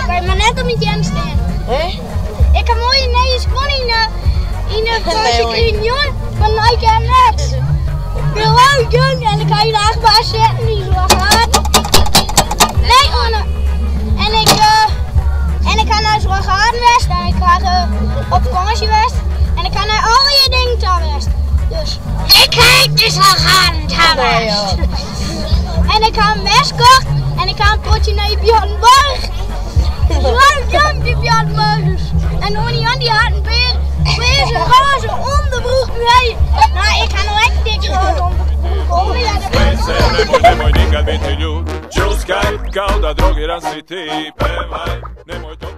Oké, mar net op myn teannen stean. Hè? Ik ha moaie nije skuon yn de, yn de Nee, hoor. krigen, jongen. Fan Nike Air Max. Gewoon jong. En dan kan je de achtbaan zetten, die is wel hard. Nee, Anne. En ik, eh, en ik ga naar Zorgaarden West en ik ga eh, op vakantie West. En ik ga naar al je dingen daar West. Dus ik ga dus Zorgaarden Nee, West. joh. En ik ga een mes kocht en ik ga een potje naar je Bjornborg. Leuk jong, die Bjornborgers. En Onnie Jan die had een peer, peerse roze onderbroek mee. Nou, ik ga nog echt dikke roze onderbroek om. Ja, dat Se, nemoj, nemoj nikad biti ljut Čuskaj kao da drogiran si ti Pevaj, nemoj to.